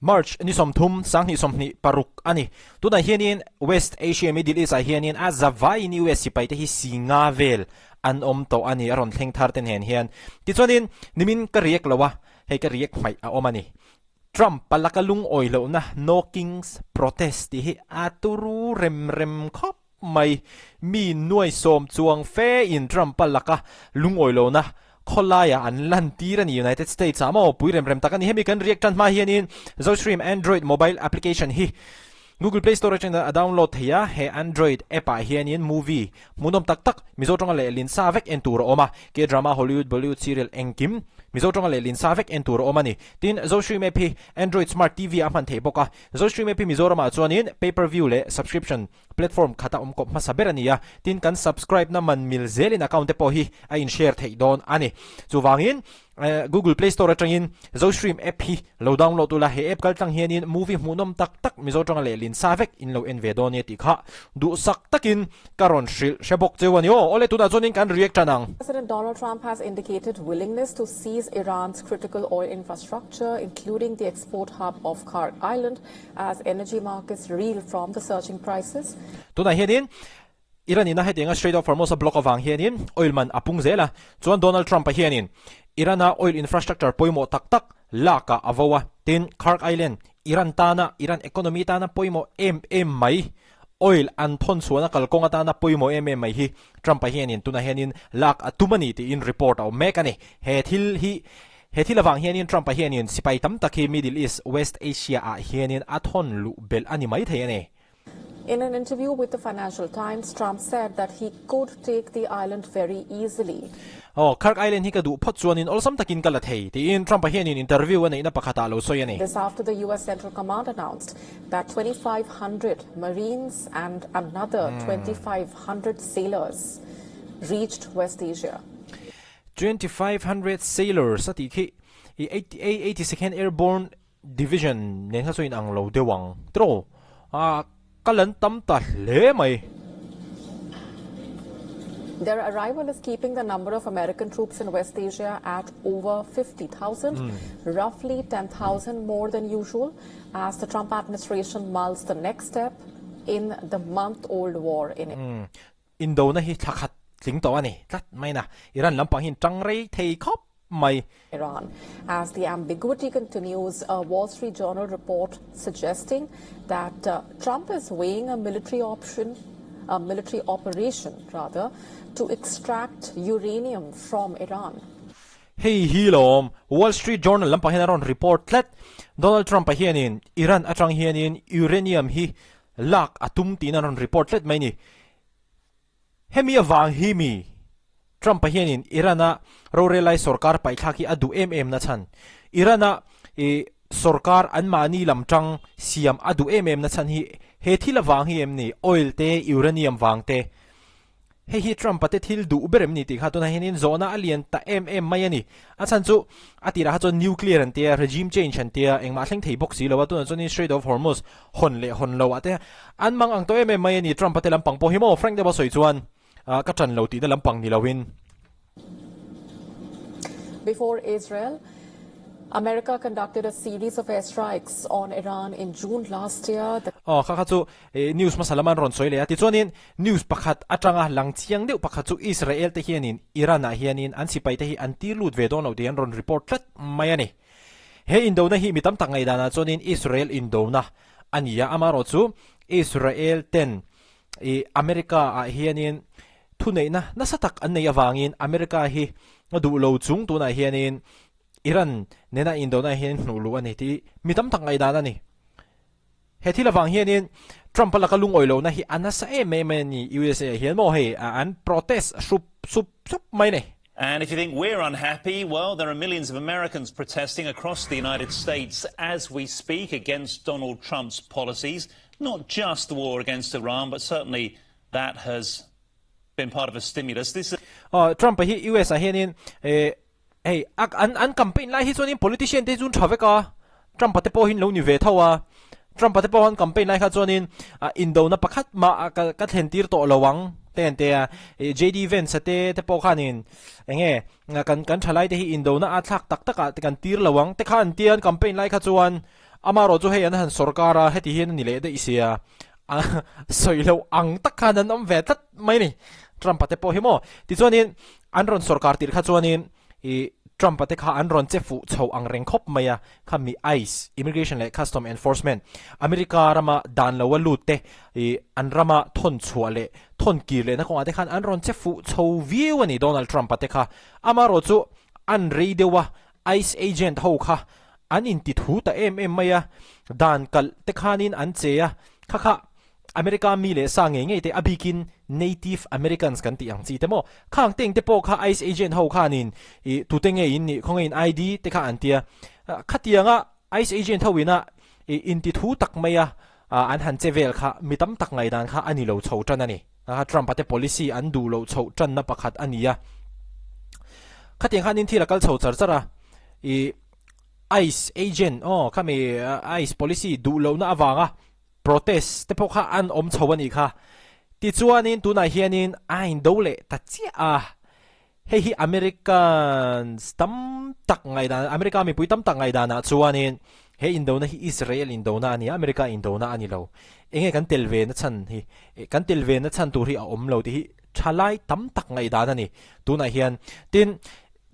March ni 30, 2026 a ni. Tunah hianin West Asia, Middle East ah hianin a zavaiin US sipai te hi si nga vel an awm tawh a ni, a rawn thleng thar te nen hian. Tichuanin nimin ka react lo a, hei ka react hmaih a awm a ni. Trump palaka lungawi lohna No Kings Protest tih hi a turu rem rem khawp mai. Mi nuai sawm chuang fe in Trump-a laka lungawi lohna khawlaiah an lantir a ni United States ah maw pui rem rem tak a ni. Hemi kan react tan hma hianin Zostream Android mobile application hi Google Play Store atangin a download thei a, he Android app ah hianin movie hmuhnawm tak tak Mizo tawnga lehlin sa vek en tur a awm a, K-drama, Hollywood, Bollywood serial engkim Mizo tawnga lehlin sa vek en tur a awm a ni. Tin, Zostream app hi Android Smart TV ah a hman theih bawk a, Zostream app hi Mizoramah chuanin pay per view leh subscription Platform khat a awm kawp hmasa ber a ni a, tin kan subscribe na man mil zelin account te pawh hi a in share theih dawn a ni. Chuvangin Google Play Store atangin Zostream app hi lo download ula, he app kaltlang hianin movie hmuhnawm tak tak Mizo tanga lehlin sa vek in lo en ve dawn nia tih kha duhsak takin ka rawn hrilh hre bawk cheu a ni aw. Awle tunah chuanin kan react tan ang. President Donald Trump has indicated willingness to seize Iran's critical oil infrastructure, including the export hub of Kharg Island, As energy markets reel from the surging prices. Tunah hianin Iran ina hetianga Strait of Hormuz a block avang hianin oil man a pung zel a, chuan Donald Trump-a hianin Iran-a oil infrastructure pawimawh tak tak lakah a vo a, tin Kharg Island, Iran tana, Iran economy tana pawimawh em em mai, oil an thawn chhuahna kalkawng atana pawimawh em em mai hi Trump-a hianin tunah hianin lak a tum a ni tiin report a awm mek a ni. He thil hi He thil avang hianin Trump-a hianin sipai tam tak hi Middle East, West Asia-ah hianin a thawn luh belh a ni mai thei a ni. In an interview with the Financial Times, Trump said that he could take the island very easily. Aw, Kharg Island hi ka duh phawt chuanin awlsam takin ka la thei, tiin Trump-a hianin interview a neihna pakhatah lo sawi a ni. This after the US Central Command announced that 2,500 Marines and another 2,500 sailors reached West Asia. 2,500 sailors a tih khi i 82nd Airborne Division nen kha chu inang lo deuh ang tiraw? A kal an tam ta hle mai. Their arrival is keeping the number of American troops in West Asia at over 50,000, roughly 10,000 more than usual, as the Trump administration mulls the next step in the month-old war in Indona hi thla khat tling tawh a ni tlat mai na. Iran lampang hi tang rei thei khawp mai. Iran. As the ambiguity continues, a Wall Street Journal report suggesting that Trump is weighing a military option, a military operation rather, to extract uranium from Iran. Hei hi lawm, Wall Street Journal lampang hian a rawn report tlat. Donald Trump-a hianin Iran atang hianin uranium hi lak a tum tiin an rawn report tlat mai ni. Hemi avang hi mi Trump-a hianin Iran-a rorelai sorkar paihthlak hi a duh em em na chhan. Iran-a i sorkar anmahni lam tang siam a duh em em na chhan hi he thil avang hi em ni? Oil te, uranium vang te. Hei hi Trump-a te thil duh ber em ni tih kha tunah hianin zawhna a lian ta em em mai a ni. A chhan chu a tirah kha chuan nuclear an tia, regime change an tia, engmah thleng thei bawk si lo a, tunah chuanin Strait of Hormuz hawn leh hawn lo ah te an mang ang tawh em em mai a ni. Trump-a te lampang pawh hi maw Frank deuha sawi chuan ka ṭan lo tihna lampang ni loin. Before Israel, America conducted a series of airstrikes on Iran in June last year. Aw, kha kha chu news hmasa lam an rawn sawi leh a. Tichuanin news pakhat atanga lang chiang deuh pakhat chu Israel te hianin Iran ah hianin an sipai te hi an tir lut ve dawn lo tih an rawn report tlat mai a ni. He indona hi mi tam tak ngaihdanah chuanin Israel indona a ni a, amaherawh chu Israel ten i America ah hianin thuneihna nasa tak an neih avangin America hi a duh lo chung tunah hianin Iran nena indona hian hnuh luh a ni tih mi tam tak ngaihdan a ni. He thil avang hianin Trump-a laka lungawi lohna hi a nasa em em a ni USA ah hian maw hei an protest hrup sup sup mai a ni. And if you think we're unhappy, well, there are millions of Americans protesting across the United States as we speak against Donald Trump's policies. Not just the war against Iran, but certainly that has been part of a stimulus. This Aw, Trump-a hi US ah hianin eh hei a an an campaign lai hi chuanin politician te chu an tha vek a, Trump-a te pawh hi an lo ni ve tho a, Trump-a te pawh an campaign lai kha chuanin ah indona pakhat mah ah ka ka thlen tir tawh lo ang te an ti a, ih JD Vance-a te te pawh khanin eng nge kan kan thalai te hi indona a thlak tak tak ah te kan tir lo ang te kha an tia an campaign lai kha chuan. Amaherawh chu hei an han sawrkar a, heti hian a ni leh daih sia, a sawi loh ang tak khan an awm ve tlat mai a ni. Trump-a te pawh hi maw? Tichuanin an rawn sawrkar tirh kha chuanin ih Trump-a te kha an rawn che fuh chho ang reng khawp mai a, khami ice, Immigration leh Custom Enforcement, America rama dan loa lut te ih an rama thawn chhuah leh thawn kir lehna kawngah te khan an rawn che fuh chho viau a ni Donald Trump-a te kha. Amaherawh chu an rei deuh a, ice agent ho kha an inti thu ta em em mai a, dan kalh te khanin an che a, kha kha America mi leh sa ngei ngei te a bikin Native Americans kan tih ang chi te maw? Khang teng te pawh kha ice agent ho khanin ih tute nge in nih khawnge in ID te kha an tia. Khatianga ice agent ho ina ih inti thu tak mai a an han che vel kha mi tam tak ngaihdan kha a ni lo chho tan a ni. Trump a te policy an duh loh chhoh tanna pakhat a ni a. Khatiang khanin thil a kal chho char char a ih ice agent aw khami ice policy duh lohna avanga Protest te pawh kha an awm chho a nih kha. Tichuanin tunah hianin a indo leh ta chiah a. Hei hi Americans tam tak ngaihdan, America mipui tam tak ngaihdanah chuanin he indona hi Israel indona a ni a, America indona a ni lo. Enge kan tel ve na chhan hi, kan tel ve na chhan tur hi a awm lo tih hi thalai tam tak ngaihdan a ni tunah hian. Tin,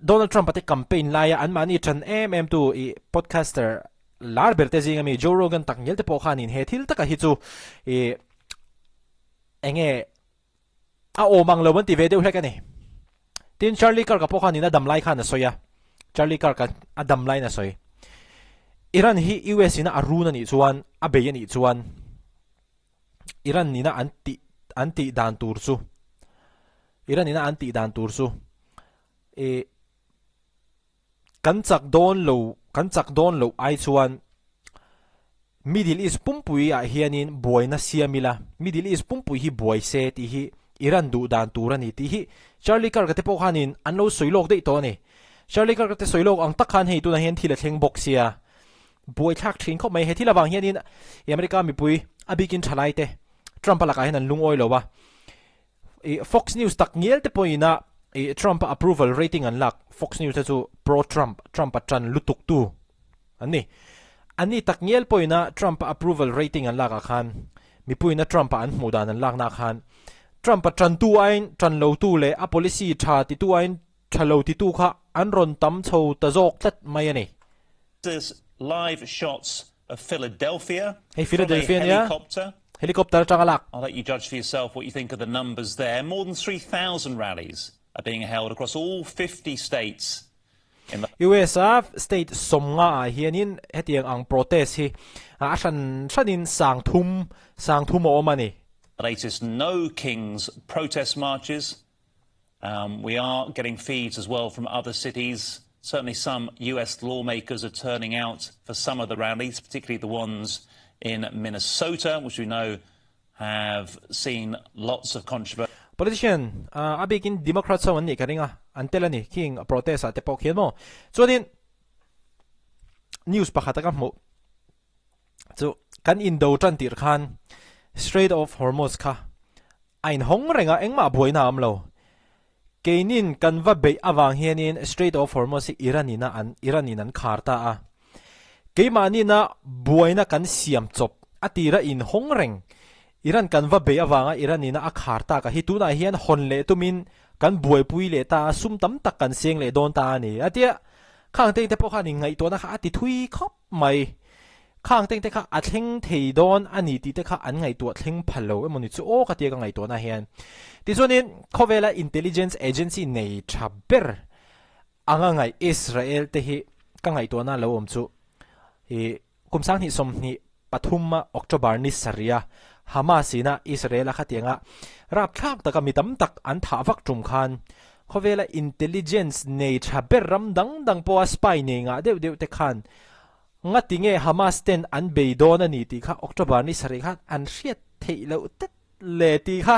Donald Trump-a te campaign laia anmahni tan em em tu i podcaster, Lar ber te zing ami Joe Rogan tak ngial te pawh khanin he thil taka hi chu ih enge a awm ang lo an ti ve deuh hlek a ni. Tin Charlie Kirk-a pawh khanin a dam lai khan a sawi a, Charlie Kirk-a a dam laiin a sawi. Iran hi US ina a run a nih chuan a bei a nih chuan Iran ina an tih an tih dan tur chu Iran ina an tih dan tur chu ih Kan chak dawn lo, kan chak dawn loh ai chuan Middle East pumpui ah hianin buaina siam ila, Middle East pumpui hi buai se tih hi Iran duh dan tur a ni tih hi Charlie Kirk-a te pawh khanin an lo sawi lawk daih tawh a ni. Charlie Kirk-a te sawi lawk ang tak khan hei tunah hian thil a thleng bawk sia, buaithlak thin khawp mai. He thil avang hianin America mipui a bikin thalai te Trump-a lakah hian an lungawi lo a. I Fox News tak ngial te pawhin a i Trump a approval rating an lak, Fox News te chu pro Trump, Trump a tan lutuk tu an ni. An ni tak ngial pawhin a Trump a approval rating an lak ah khan mipuiin a Trump a an hmuh dan an lak na khan Trump a tan tu aiin tan lo tu leh a policy tha ti tu aiin tha lo ti tu kha an rawn tam chho ta zawk tlat mai a ni. This live shots of Philadelphia Hei from a Philadelphia nia helicopter. helicopter atanga lak. I'll let you judge for yourself what you think of the numbers there. More than 3,000 rallies are being held across all 50 states in the US a state 50 ah hianin hetiang ang protest hi a hran hranin 3000 3000 a awm a ni. latest No Kings protest marches. Um, we are getting feeds as well from other cities. Certainly some US lawmakers are turning out for some of the rallies, particularly the ones in Minnesota, which we know have seen lots of controversy. Politician, a bikin Democrats ho an nih ka ring a, an tel a ni khing protest ah te pawh khian maw. Chuanin news pakhat a ka hmuh chu kan indo tan tirh khan Strait of Hormuz kha a inhawng reng a, engmah buaina a awm lo. Keinin kan va beih avang hianin Strait of Hormuz hi Iran ina an Iran in an khar ta a. Keimahniina buaina kan siam chawp a tira inhawng reng Iran kan va beih avanga Iran ina a khar tak a hi tunah hian hawn leh tumin kan buaipui leh ta a, sum tam tak kan seng leh dawn ta a ni a tia. Khang teng te pawh khan inngaihtuahna kha a ti thui khawp mai. Khang teng te kha a thleng thei dawn a ni tih te kha an ngaihtuah thleng pha lo emaw ni chu aw ka tia ka ngaihtuahna hian. Tichuanin khawvela intelligence agency nei tha ber anga ngaih Israel te hi ka ngaihtuahna lo awm chu i kum 2023 a October ni sarih a Hamas ina Israel a khatianga rapthlak taka mi tam tak an thah vak tum khan khawvela intelligence nei tha ber ram dang dang pawha spy nei ngah deuh deuh te khan Ngati nge Hamas ten an bei dawn a ni tih kha October ni sarih khan an hriat theih loh tlat le tih kha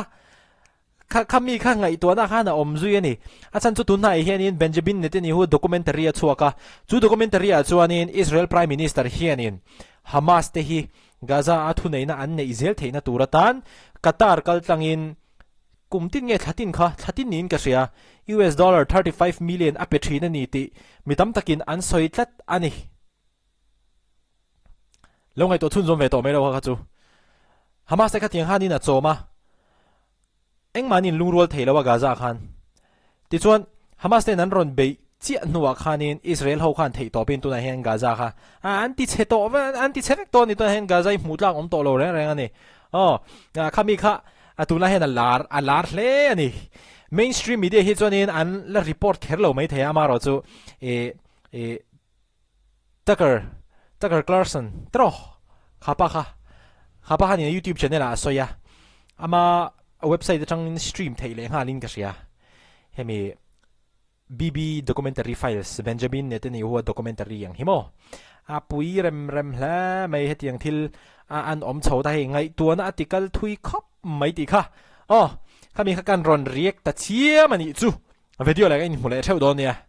kha kha mi kha ngaihtuahna khan a awm zui a ni. A chhan chu tunhnaiah hianin Benjamin Netanyahu documentary a chhuak a, chu documentary ah chuanin Israel Prime Minister hianin Hamas te hi Gaza a thuneihna an neih zel theihna tur atan Qatar kaltlangin kum tin nge thla tin kha thla tin niin ka hria US dollar 35 million a pe thin a ni tih mi tam takin an sawi tlat a ni. Lo ngaihtuah chhunzawm ve tawh mai lo kha kha chu. Hamas te kha tiang khanin a chawm a, engmahni in lungrual thei lo a Gaza ah khan. Tichuan, Hamas ten an rawn beih chiah hnuah khanin Israel ho khan theih tawpin tunah hian Gaza kha an ti chhe tawh vek, an ti chhe vek tawh a ni. Tunah hian Gaza hi hmuh tlak awm tawh lo reng reng a ni. Aw, khami kha tunah hian a lar, a lar hle a ni. Mainstream media hi chuanin an la report kher lo maithei a, amaherawhchu ih ih Tucker, Tucker Clarkson, trawh kha pa kha, kha pa khanin a YouTube channel ah a sawi a, ama website atangin stream theih leh nghalin ka hria. Hemi BB Documentary Files, Benjamin Netanyahu-a documentary ang hi maw? A pui rem rem hle mai hetiang thil a an awm chho ta hei ngaihtuahna a ti kal thui khawp mai tih kha. Aw, khami kha kan rawn react ta chiam a nih chu. Video leh ka inhmu leh theuh dawn nia.